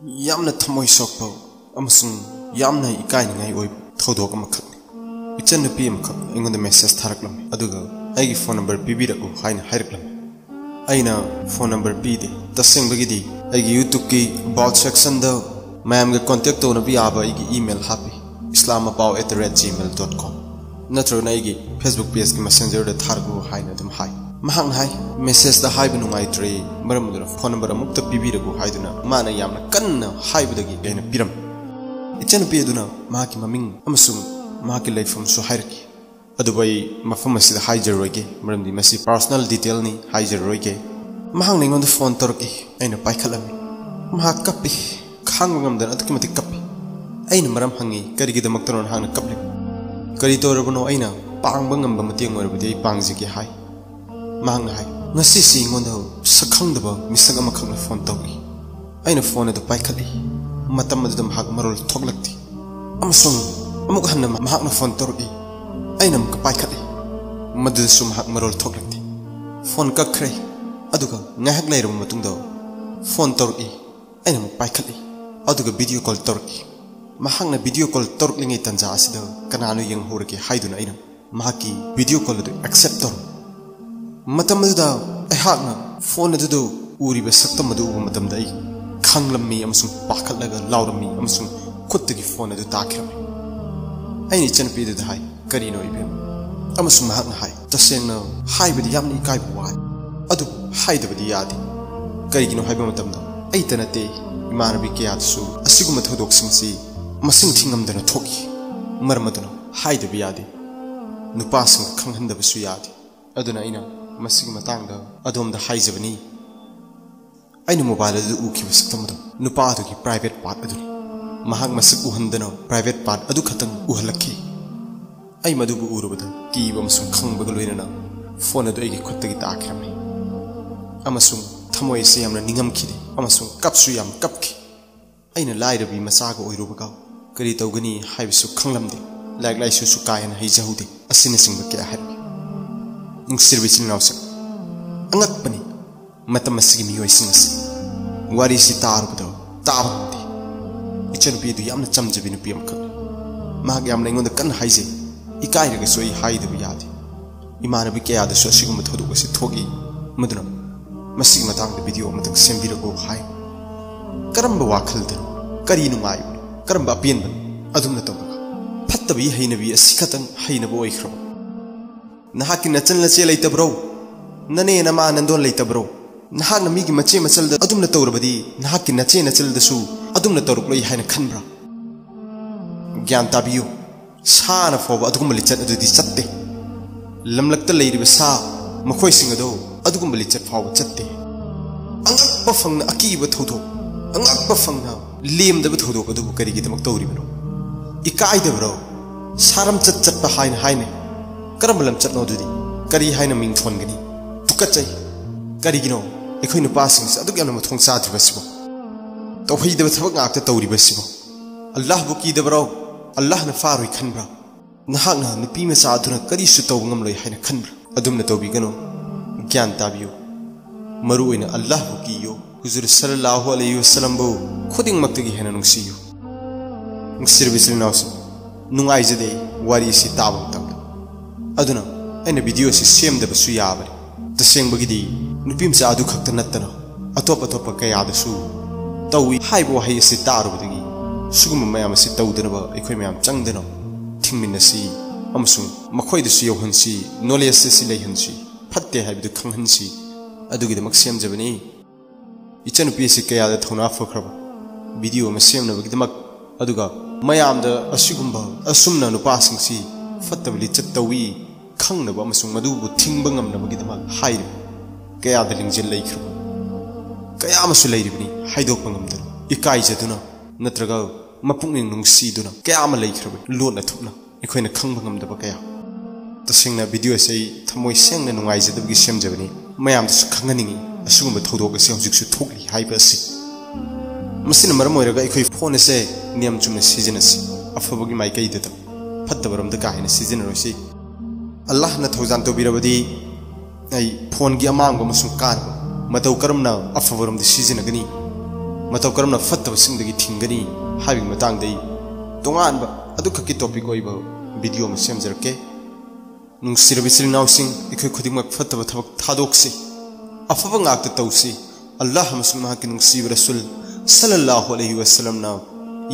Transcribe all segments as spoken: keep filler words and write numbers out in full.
ꯌꯥꯝꯅ ꯊꯃꯣꯏ ꯁꯣꯛꯄ ꯑꯃꯁꯨꯡ ꯌꯥꯝꯅ ꯏꯀꯥꯏꯅꯤꯡꯉꯥꯏ ꯑꯣꯏꯕ ꯊꯧꯗꯣꯛ ꯑꯃꯈꯛꯅꯤ꯫ ꯏꯆꯟꯅꯨꯄꯤ ꯑꯃꯈꯛ ꯑꯩꯉꯣꯟꯗ ꯃꯦꯁꯦꯖ ꯊꯥꯔꯛꯂꯝꯃꯤ, ꯑꯗꯨꯒ ꯑꯩꯒꯤ ꯐꯣꯟ ꯅꯝꯕꯔ ꯄꯤꯕꯤꯔꯛꯎ ꯍꯥꯏꯅ ꯍꯥꯏꯔꯛꯂꯝꯃꯤ꯫ ꯑꯩꯅ ꯐꯣꯟ ꯅꯝꯕꯔ ꯄꯤꯗꯦ꯫ ꯇꯁꯦꯡꯕꯒꯤꯗꯤ ꯑꯩꯒꯤ YouTubeꯀꯤ about sectionꯗ ꯃꯌꯥꯝꯒ ꯀꯣꯟꯇꯦꯛ ꯇꯧꯅꯕ ꯌꯥꯕ ꯑꯩꯒꯤ email ꯍꯥꯞꯄꯤ, islamapao at the rate gmail dot com, ꯅꯠꯇ꯭ꯔꯒꯅ ꯑꯩꯒꯤ Facebook pageꯀꯤ messengerꯗ ꯊꯥꯔꯛꯎ ꯍꯥꯏꯅ ꯑꯗꯨꯝ ꯍꯥꯏ꯫ ꯃꯍꯥꯛꯅ ꯍꯥꯏ, ꯃꯦꯁꯦꯖꯇ ꯍꯥꯏꯕ ꯅꯨꯡꯉꯥꯏꯇ꯭ꯔꯦ, ꯃꯔꯝ ꯑꯗꯨꯅ ꯐꯣꯟ ꯅꯝꯕꯔ ꯑꯃꯨꯛꯇ ꯄꯤꯕꯤꯔꯛꯎ ꯍꯥꯏꯗꯨꯅ ꯃꯥꯅ ꯌꯥꯝꯅ ꯀꯟꯅ ꯍꯥꯏꯕꯗꯒꯤ ꯑꯩꯅ ꯄꯤꯔꯝꯃꯤ꯫ ꯏꯆꯟꯅꯨꯄꯤ ꯑꯗꯨꯅ ꯃꯍꯥꯛꯀꯤ ꯃꯃꯤꯡ ꯑꯃꯁꯨꯡ ꯃꯍꯥꯛꯀꯤ ꯂꯩꯐꯝꯁꯨ ꯍꯥꯏꯔꯛꯈꯤ꯫ ꯑꯗꯨꯕꯨ ꯑꯩ ꯃꯐꯝ ꯑꯁꯤꯗ ꯍꯥꯏꯖꯔꯣꯏꯒꯦ, ꯃꯔꯝꯗꯤ ꯃꯁꯤ personal detailꯅꯤ, ꯍꯥꯏꯖꯔꯔꯣꯏꯒꯦ꯫ ꯃꯍꯥꯛꯅ ꯑꯩꯉꯣꯟꯗ ꯐꯣꯟ ꯇꯧꯔꯛꯏ꯫ ꯑꯩꯅ ꯄꯥꯏꯈꯠꯂꯝꯃꯤ꯫ ꯃꯍꯥꯛ ꯀꯞꯄꯤ꯫ ꯈꯥꯡꯕ ꯉꯝꯗꯅ ꯑꯗꯨꯛꯀꯤ ꯃꯇꯤꯛ ꯀꯞꯄꯤ꯫ ꯑꯩꯅ ꯃꯔꯝ ꯍꯪꯉꯤ, "ꯀꯔꯤꯒꯤꯗꯃꯛꯇꯅꯣ ꯅꯍꯥꯛꯅ ꯀꯞꯂꯤꯕ? ꯀꯔꯤ ꯇꯧꯔꯕꯅꯣ? ꯑꯩꯅ ꯄꯥꯡꯕ ꯉꯝꯕ ꯃꯇꯦꯡ ꯑꯣꯏꯔꯕꯗꯤ ꯑꯩ ꯄꯥꯡꯖꯒꯦ" ꯍꯥꯏ꯫ ꯃꯍꯥꯛꯅ ꯍꯥꯏ, "ꯉꯁꯤꯁꯤ ꯑꯩꯉꯣꯟꯗ ꯁꯛꯈꯪꯗꯕ ꯃꯤꯁꯛ ꯑꯃꯈꯛꯅ ꯐꯣꯟ ꯇꯧꯔꯛꯏ꯫ ꯑꯩꯅ ꯐꯣꯟ ꯑꯗꯨ ꯄꯥꯏꯈꯠꯂꯤ꯫ ꯃꯇꯝ ꯑꯗꯨꯗ ꯃꯍꯥꯛ ꯃꯔꯣꯜ ꯊꯣꯛꯂꯛꯇꯦ꯫ ꯑꯃꯁꯨꯡ ꯑꯃꯨꯛ ꯍꯟꯅ ꯃꯍꯥꯛꯅ ꯐꯣꯟ ꯇꯧꯔꯛꯏ꯫ ꯑꯩꯅ ꯑꯃꯨꯛꯀ ꯄꯥꯏꯈꯠꯂꯤ꯫ ꯃꯗꯨꯗꯁꯨ ꯃꯍꯥꯛ ꯃꯔꯣꯜ ꯊꯣꯛꯂꯛꯇꯦ꯫ ꯐꯣꯟ ꯀꯛꯈ꯭ꯔꯦ꯫ ꯑꯗꯨꯒ ꯉꯥꯏꯍꯥꯛ ꯂꯩꯔꯕ ꯃꯇꯨꯡꯗ ꯐꯣꯟ ꯇꯧꯔꯛꯏ꯫ ꯑꯩꯅ ꯑꯃꯨꯛ ꯄꯥꯏꯈꯠꯂꯤ꯫ ꯑꯗꯨꯒ video call ꯇꯧꯔꯛꯏ꯫ ꯃꯍꯥꯛꯅ video call ꯇꯧꯔꯛꯂꯤꯉꯩ ꯇꯥꯟꯖꯥ ꯑꯁꯤꯗ ꯀꯅꯥꯅꯣ ꯌꯦꯡꯍꯧꯔꯒꯦ ꯍꯥꯏꯗꯨꯅ ꯑꯩꯅ ꯃꯍꯥꯛꯀꯤ video call ꯑꯗꯨ accept ꯇꯧꯔꯝꯃꯤ꯫ ꯃꯇꯝ ꯑꯗꯨꯗ ꯑꯩꯍꯥꯛꯅ ꯐꯣꯟ ꯑꯗꯨꯗ ꯎꯔꯤꯕ ꯁꯛꯇꯝ ꯑꯗꯨ ꯎꯕ ꯃꯇꯝꯗ ꯑꯩ ꯈꯪꯂꯝꯃꯤ ꯑꯃꯁꯨꯡ ꯄꯥꯈꯠꯂꯒ ꯂꯥꯎꯔꯝꯃꯤ ꯑꯃꯁꯨꯡ ꯈꯨꯠꯇꯒꯤ ꯐꯣꯟ ꯑꯗꯨ ꯇꯥꯈꯤꯔꯝꯃꯤ꯫ ꯑꯩꯅ ꯏꯆꯟꯅꯨꯄꯤ ꯑꯗꯨꯗ ꯍꯥꯏ, "ꯀꯔꯤꯅꯣ ꯏꯕꯦꯝ?" ꯑꯃꯁꯨꯡ ꯃꯍꯥꯛꯅ ꯍꯥꯏ, "ꯇꯁꯦꯡꯅ ꯍꯥꯏꯕꯗꯤ ꯌꯥꯝꯅ ꯏꯀꯥꯏꯕ ꯋꯥꯅꯤ, ꯑꯗꯨꯕꯨ ꯍꯥꯏꯗꯕꯗꯤ ꯌꯥꯗꯦ꯫ ꯀꯔꯤꯒꯤꯅꯣ ꯍꯥꯏꯕ ꯃꯇꯝꯗ ꯑꯩꯇ ꯅꯠꯇꯦ, ꯏꯃꯥꯟꯅꯕꯤ ꯀꯌꯥꯗꯁꯨ ꯑꯁꯤꯒꯨꯝꯕ ꯊꯧꯗꯣꯛꯁꯤꯡꯁꯤ ꯃꯁꯤꯡ ꯊꯤꯉꯝꯗꯅ ꯊꯣꯛꯏ꯫ ꯃꯔꯝ ꯑꯗꯨꯅ ꯍꯥꯏꯗꯕ ꯌꯥꯗꯦ꯫ ꯅꯨꯄꯥꯁꯤꯡ ꯈꯪꯍꯟꯗꯕꯁꯨ ꯌꯥꯗꯦ꯫ ꯑꯗꯨꯅ ꯑꯩꯅ ꯃꯁꯤꯒꯤ ꯃꯇꯥꯡꯗ ꯑꯗꯣꯝꯗ ꯍꯥꯏꯖꯕꯅꯤ꯫" ꯑꯩꯅ mobile ꯑꯗꯨꯗ ꯎꯈꯤꯕ ꯁꯛꯇꯝ ꯑꯗꯨ ꯅꯨꯄꯥ ꯑꯗꯨꯒꯤ private part ꯑꯗꯨꯅꯤ꯫ ꯃꯍꯥꯛ ꯃꯁꯛ ꯎꯍꯟꯗꯅ private part ꯑꯗꯨ ꯈꯛꯇꯪ ꯎꯍꯜꯂꯛꯈꯤ꯫ ꯑꯩ ꯃꯗꯨꯕꯨ ꯎꯔꯨꯕꯗ ꯀꯤꯕ ꯑꯃꯁꯨꯡ ꯈꯪꯕꯒ ꯂꯣꯏꯅꯅ ꯐꯣꯟ ꯑꯗꯨ ꯑꯩꯒꯤ ꯈꯨꯠꯇꯒꯤ ꯇꯥꯈꯤꯔꯝꯃꯤ꯫ ꯑꯃꯁꯨꯡ ꯊꯃꯣꯏ ꯑꯁꯤ ꯌꯥꯝꯅ ꯅꯤꯡꯉꯝꯈꯤꯗꯦ ꯑꯃꯁꯨꯡ ꯀꯞꯁꯨ ꯌꯥꯝ ꯀꯞꯈꯤ꯫ ꯑꯩꯅ ꯂꯥꯏꯔꯕꯤ ꯃꯆꯥꯒ ꯑꯣꯏꯔꯨꯕꯒ ꯀꯔꯤ ꯇꯧꯒꯅꯤ ꯍꯥꯏꯕꯁꯨ ꯈꯪꯂꯝꯗꯦ꯫ ꯂꯥꯏꯔꯤꯛ ꯂꯥꯏꯁꯨꯁꯨ ꯀꯥ ꯍꯦꯟꯅ ꯍꯩꯖꯍꯧꯗꯦ꯫ ꯑꯁꯤꯅꯆꯤꯡꯕ ꯀꯌꯥ ꯍꯥꯏꯔꯛꯏ꯫ ꯅꯨꯡꯁꯤꯔꯕ ꯏꯆꯤꯟ ꯏꯅꯥꯎꯁꯤꯡ, ꯑꯉꯛꯄꯅꯤ꯫ ꯃꯇꯝ ꯑꯁꯤꯒꯤ ꯃꯤꯑꯣꯏꯁꯤꯡ ꯑꯁꯤ ꯋꯥꯔꯤꯁꯤ ꯇꯥꯔꯨꯕꯗ ꯇꯥꯕ ꯉꯝꯗꯦ꯫ ꯏꯆꯟꯅꯨꯄꯤ ꯑꯗꯨ ꯌꯥꯝꯅ ꯆꯝꯖꯕꯤ ꯅꯨꯄꯤ ꯑꯃꯈꯛꯅꯤ꯫ ꯃꯍꯥꯛ ꯌꯥꯝꯅ ꯑꯩꯉꯣꯟꯗ ꯀꯟꯅ ꯍꯥꯏꯖꯩ꯫ ꯏꯀꯥꯏꯔꯒꯁꯨ ꯑꯩ ꯍꯥꯏꯗꯕ ꯌꯥꯗꯦ꯫ ꯏꯃꯥꯟꯅꯕꯤ ꯀꯌꯥꯗꯁꯨ ꯑꯁꯤꯒꯨꯝꯕ ꯊꯧꯗꯣꯛ ꯑꯁꯤ ꯊꯣꯛꯏ꯫ ꯃꯗꯨꯅ ꯃꯁꯤꯒꯤ ꯃꯇꯥꯡꯗ ꯚꯤꯗꯤꯑꯣ ꯑꯃꯇꯪ ꯁꯦꯝꯕꯤꯔꯛꯎ ꯍꯥꯏ꯫ ꯀꯔꯝꯕ ꯋꯥꯈꯜꯗꯅꯣ? ꯀꯔꯤ ꯅꯨꯡꯉꯥꯏꯕꯅꯣ? ꯀꯔꯝꯕ ꯑꯄꯦꯟꯕꯅꯣ? ꯑꯗꯨꯝꯅ ꯇꯧꯔꯒ ꯐꯠꯇꯕꯒꯤ ꯍꯩꯅꯕꯤ ꯑꯁꯤ ꯈꯛꯇꯪ ꯍꯩꯅꯕ ꯑꯣꯏꯈ꯭ꯔꯕ? ꯅꯍꯥꯛꯀꯤ ꯅꯆꯟ ꯅꯆꯦ ꯂꯩꯇꯕ꯭ꯔꯣ? ꯅꯅꯦ ꯅꯃꯥ ꯅꯟꯗꯣꯟ ꯂꯩꯇꯕ꯭ꯔꯣ? ꯅꯍꯥꯛꯅ ꯃꯤꯒꯤ ꯃꯆꯦ ꯃꯆꯜꯗ ꯑꯗꯨꯝꯅ ꯇꯧꯔꯕꯗꯤ ꯅꯍꯥꯛꯀꯤ ꯅꯆꯦ ꯅꯆꯜꯗꯁꯨ ꯑꯗꯨꯝꯅ ꯇꯧꯔꯛꯂꯣꯏ ꯍꯥꯏꯅ ꯈꯟꯕ꯭ꯔꯥ? ꯒ꯭ꯌꯥꯟ ꯇꯥꯕꯤꯌꯨ, ꯁꯥꯅ ꯐꯥꯎꯕ ꯑꯗꯨꯒꯨꯝꯕ ꯂꯤꯆꯠ ꯑꯗꯨꯗꯤ ꯆꯠꯇꯦ꯫ ꯂꯝꯂꯛꯇ ꯂꯩꯔꯤꯕ ꯁꯥ ꯃꯈꯣꯏꯁꯤꯡ ꯑꯗꯨ ꯑꯗꯨꯒꯨꯝꯕ ꯂꯤꯆꯠ ꯐꯥꯎꯕ ꯆꯠꯇꯦ꯫ ꯑꯉꯛꯄ ꯐꯪꯅ ꯑꯀꯤꯕ ꯊꯧꯗꯣꯛ, ꯑꯉꯛꯄ ꯐꯪꯅ ꯂꯦꯝꯗꯕ ꯊꯧꯗꯣꯛ ꯑꯗꯨꯕꯨ ꯀꯔꯤꯒꯤꯗꯃꯛ ꯇꯧꯔꯤꯕꯅꯣ? ꯏꯀꯥꯏꯗꯕ꯭ꯔꯣ? ꯁꯥꯔꯝꯆꯠ ꯆꯠꯄ ꯍꯥꯏꯅ ꯍꯥꯏꯅꯩ꯫ ꯀꯔꯝꯕ ꯂꯝꯆꯠꯅꯣ ꯑꯗꯨꯗꯤ? ꯀꯔꯤ ꯍꯥꯏꯅ ꯃꯤꯡ ꯊꯣꯟꯒꯅꯤ? ꯇꯨꯀꯠꯆꯩ꯫ ꯀꯔꯤꯒꯤꯅꯣ ꯑꯩꯈꯣꯏ ꯅꯨꯄꯥꯁꯤꯡꯁꯦ ꯑꯗꯨꯛ ꯌꯥꯝꯅ ꯃꯊꯣꯡ ꯆꯥꯗ꯭ꯔꯤꯕꯁꯤꯕꯣ? ꯇꯧꯍꯩꯗꯕ ꯊꯕꯛ ꯉꯥꯛꯇ ꯇꯧꯔꯤꯕꯁꯤꯕꯣ? ꯑꯜꯂꯥꯍꯕꯨ ꯀꯤꯗꯕ꯭ꯔꯣ? ꯑꯜꯂꯥꯍꯅ ꯐꯥꯔꯣꯏ ꯈꯟꯕ꯭ꯔꯥ? ꯅꯍꯥꯛꯅ ꯅꯨꯄꯤ ꯃꯆꯥ ꯑꯗꯨꯅ ꯀꯔꯤꯁꯨ ꯇꯧꯕ ꯉꯝꯂꯣꯏ ꯍꯥꯏꯅ ꯈꯟꯕ꯭ꯔꯥ? ꯑꯗꯨꯝꯅ ꯇꯧꯕꯤꯒꯅꯨ꯫ ꯒ꯭ꯌꯥꯟ ꯇꯥꯕꯤꯌꯨ꯫ ꯃꯔꯨ ꯑꯣꯏꯅ ꯑꯜꯂꯥꯍꯕꯨ ꯀꯤꯌꯨ꯫ ꯍꯨꯖꯨꯔ ꯁꯜꯂꯜꯂꯥꯍꯨ ꯑꯂꯩꯍꯤ ꯋꯁꯜꯂꯝꯕꯨ ꯈꯨꯗꯤꯡꯃꯛꯇꯒꯤ ꯍꯦꯟꯅ ꯅꯨꯡꯁꯤꯌꯨ꯫ ꯅꯨꯡꯁꯤꯔꯕ ꯏꯆꯤꯜ ꯏꯅꯥꯎꯁꯤꯡ, ꯅꯨꯡꯉꯥꯏꯖꯗꯦ ꯋꯥꯔꯤ ꯑꯁꯤ ꯇꯥꯕ ꯃꯇꯝꯗ꯫ ꯑꯗꯨꯅ ꯑꯩꯅ ꯚꯤꯗꯤꯑꯣ ꯑꯁꯤ ꯁꯦꯝꯗꯕꯁꯨ ꯌꯥꯕꯅꯤ꯫ ꯇꯁꯦꯡꯕꯒꯤꯗꯤ ꯅꯨꯄꯤ ꯃꯆꯥ ꯑꯗꯨ ꯈꯛꯇ ꯅꯠꯇꯅ ꯑꯇꯣꯞ ꯑꯇꯣꯞꯄ ꯀꯌꯥꯗꯁꯨ ꯇꯧꯏ ꯍꯥꯏꯕ ꯋꯥꯍꯩ ꯑꯁꯤ ꯇꯥꯔꯨꯕꯗꯒꯤ ꯁꯤꯒꯨꯝꯕ ꯃꯌꯥꯝ ꯑꯁꯤ ꯇꯧꯗꯅꯕ ꯑꯩꯈꯣꯏ ꯃꯌꯥꯝ ꯆꯪꯗꯅ ꯊꯤꯡꯃꯤꯟꯅꯁꯤ ꯑꯃꯁꯨꯡ ꯃꯈꯣꯏꯗꯁꯨ ꯌꯧꯍꯟꯁꯤ, ꯅꯣꯂꯦꯖ ꯑꯁꯤ ꯂꯩꯍꯟꯁꯤ, ꯐꯠꯇꯦ ꯍꯥꯏꯕꯗꯨ ꯈꯪꯍꯟꯁꯤ꯫ ꯑꯗꯨꯒꯤꯗꯃꯛ ꯁꯦꯝꯖꯕꯅꯤ꯫ ꯏꯆꯟꯅꯨꯄꯤ ꯑꯁꯤ ꯀꯌꯥꯗ ꯊꯧꯅꯥ ꯐꯈ꯭ꯔꯕ ꯚꯤꯗꯤꯑꯣ ꯑꯃ ꯁꯦꯝꯅꯕꯒꯤꯗꯃꯛ, ꯑꯗꯨꯒ ꯃꯌꯥꯝꯗ ꯑꯁꯤꯒꯨꯝꯕ ꯑꯁꯨꯝꯅ ꯅꯨꯄꯥꯁꯤꯡꯁꯤ ꯐꯠꯇꯕ ꯂꯤꯆꯠ ꯇꯧꯏ ꯈꯪꯅꯕ ꯑꯃꯁꯨꯡ ꯃꯗꯨꯕꯨ ꯊꯤꯡꯕ ꯉꯝꯅꯕꯒꯤꯗꯃꯛ ꯍꯥꯏꯔꯤꯕ ꯀꯌꯥꯗ ꯂꯤꯡꯖꯦꯜ ꯂꯩꯈ꯭ꯔꯕ ꯀꯌꯥ ꯑꯃꯁꯨ ꯂꯩꯔꯤꯕꯅꯤ꯫ ꯍꯥꯏꯗꯣꯛꯄ ꯉꯝꯗꯅ, ꯏꯀꯥꯏꯖꯗꯨꯅ, ꯅꯠꯇ꯭ꯔꯒ ꯃꯄꯨꯛꯅꯤꯡ ꯅꯨꯡꯁꯤꯗꯨꯅ ꯀꯌꯥ ꯑꯃ ꯂꯩꯈ꯭ꯔꯕꯅꯤ, ꯂꯣꯟꯅ ꯊꯨꯞꯅ꯫ ꯑꯩꯈꯣꯏꯅ ꯈꯪꯕ ꯉꯝꯗꯕ ꯀꯌꯥ꯫ ꯇꯁꯦꯡꯅ ꯚꯤꯗꯤꯑꯣ ꯑꯁꯤ ꯑꯩ ꯊꯃꯣꯏ ꯁꯦꯡꯅ ꯅꯨꯡꯉꯥꯏꯖꯗꯕꯒꯤ ꯁꯦꯝꯖꯕꯅꯤ꯫ ꯃꯌꯥꯝꯗꯁꯨ ꯈꯪꯍꯟꯅꯤꯡꯏ, ꯑꯁꯤꯒꯨꯝꯕ ꯊꯧꯗꯣꯛ ꯑꯁꯤ ꯍꯧꯖꯤꯛꯁꯨ ꯊꯣꯛꯂꯤ ꯍꯥꯏꯕ ꯑꯁꯤ꯫ ꯃꯁꯤꯅ ꯃꯔꯝ ꯑꯣꯏꯔꯒ ꯑꯩꯈꯣꯏ ꯐꯣꯟ ꯑꯁꯦ ꯅꯤꯌꯝ ꯆꯨꯝꯅ ꯁꯤꯖꯤꯟꯅꯁꯤ, ꯑꯐꯕꯒꯤ ꯃꯥꯏꯀꯩꯗꯇ, ꯐꯠꯇꯕꯔꯣꯝꯗ ꯀꯥ ꯍꯦꯟꯅ ꯁꯤꯖꯤꯟꯅꯔꯣꯏꯁꯤ꯫ ꯑꯜꯂꯥꯍꯅ ꯊꯧꯖꯥꯜ ꯇꯧꯕꯤꯔꯕꯗꯤ ꯑꯩ ꯐꯣꯟꯒꯤ ꯑꯃꯥꯡꯕ ꯑꯃꯁꯨꯡ ꯀꯥꯟꯕ ꯃꯇꯧ ꯀꯔꯝꯅ ꯑꯐꯕꯔꯣꯝꯗ ꯁꯤꯖꯤꯟꯅꯒꯅꯤ? ꯃꯇꯧ ꯀꯔꯝꯅ ꯐꯠꯇꯕꯁꯤꯡꯗꯒꯤ ꯊꯤꯡꯒꯅꯤ ꯍꯥꯏꯕꯒꯤ ꯃꯇꯥꯡꯗ ꯑꯩ ꯇꯣꯉꯥꯟꯕ ꯑꯗꯨꯈꯛꯀꯤ topic ꯑꯣꯏꯕ video ꯑꯃ ꯁꯦꯝꯖꯔꯛꯀꯦ꯫ ꯅꯨꯡꯁꯤꯔꯕ ꯏꯆꯤꯜ ꯏꯅꯥꯎꯁꯤꯡ, ꯑꯩꯈꯣꯏ ꯈꯨꯗꯤꯡꯃꯛ ꯐꯠꯇꯕ ꯊꯕꯛ ꯊꯥꯗꯣꯛꯁꯤ, ꯑꯐꯕ ꯉꯥꯛꯇ ꯇꯧꯁꯤ꯫ ꯑꯜꯂꯥꯍ ꯑꯃꯁꯨꯡ ꯃꯍꯥꯛꯀꯤ ꯅꯨꯡꯁꯤꯕ ꯔꯁꯨꯜ ꯁꯜꯂꯜꯂꯥꯍꯨ ꯑꯂꯩꯍꯤ ꯋꯁꯜꯂꯝꯅ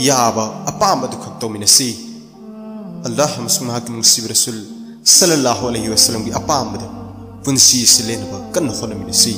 ꯌꯥꯕ ꯑꯄꯥꯝꯕ ꯑꯗꯨꯈꯛ ꯇꯧꯃꯤꯟꯅꯁꯤ꯫ ꯑꯜꯂꯥꯍ ꯑꯃꯁꯨꯡ ꯃꯍꯥꯛꯀꯤ ꯅꯨꯡꯁꯤꯕ ꯔꯁꯨꯜ ꯁꯜꯂꯜꯂꯥꯍꯨ ꯑꯂꯩꯍꯤ ꯋꯁꯜꯂꯝꯒꯤ ꯑꯄꯥꯝꯕꯗ ꯄꯨꯟꯁꯤ ꯑꯁꯤ ꯂꯦꯟꯅꯕ ꯀꯟꯅ ꯍꯣꯠꯅꯃꯤꯟꯅꯁꯤ꯫